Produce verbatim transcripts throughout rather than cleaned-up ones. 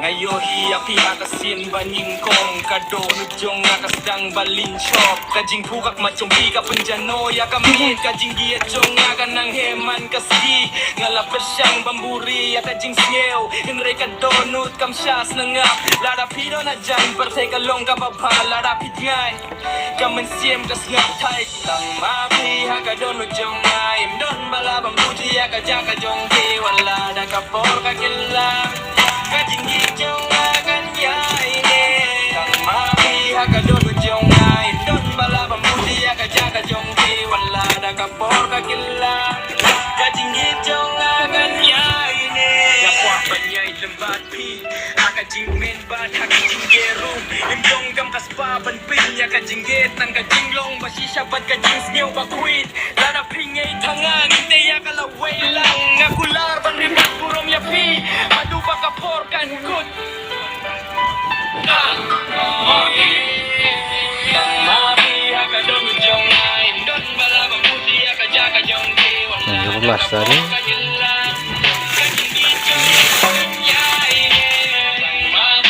Ayo hi ïa phi ha ka sien ba nyngkong, ka dohnud jong nga ka sdang ba lynchop. Ka jingpyrkhat ma jong phi ka pynjano ïa ka miet, ka jingïeit jong nga ka nang heh man ka sngi. Nga la pyrshang ban buhrieh ïa ka jingsngew, hynrei ka dohnud kam shah sngewbha. Lada phi don hajan pyrthei ka long kaba bha, lada phi tngai ka mynsiem ka sngap thait. Tang ma phi ha ka dohnud jong nga, im don ba lah ban buhrieh ïa ka jaka jong phi, wat la da ka por ka kylla. Ka jingïeit jong nga kan ïai ne. Tang ma phi ha ka dohnud jong nga, im don ba lah ban buhrieh ïa ka jaka jong phi, wat la da ka por ka kylla. Ka jingïeit jong nga kan ïai ne. Nga kwah ban ïai lem bad phi ha ka jingmen bad ha ka jingïaroh. Im donkam ka spah ban pynïaid ïa ka jingïeit, tang ka jinglong ba shisha bad ka jingsngew ba khuid. Lada phi ngeit ha nga, ngin ïa ka lawei lang. Nga kular ban rim bad burom ïa phi haduh ba ka por kan kut. Yang jelas tadi.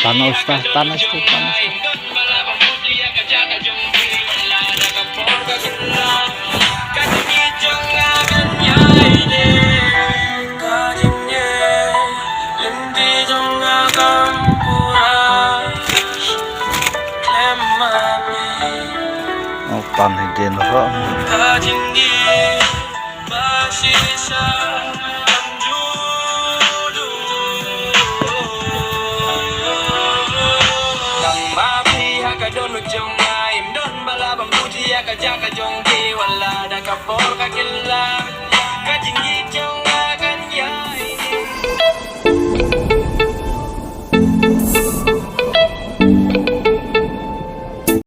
Tanah Ustaz, Tanah Ustaz, Tanah Ustaz. Oh, pan hi den ro. Tang ma phi ha ka dohnud jong nga, im don ba lah ban buhrieh ïa ka jaka jong phi, wat la da ka por ka kylla. Ka jingïeit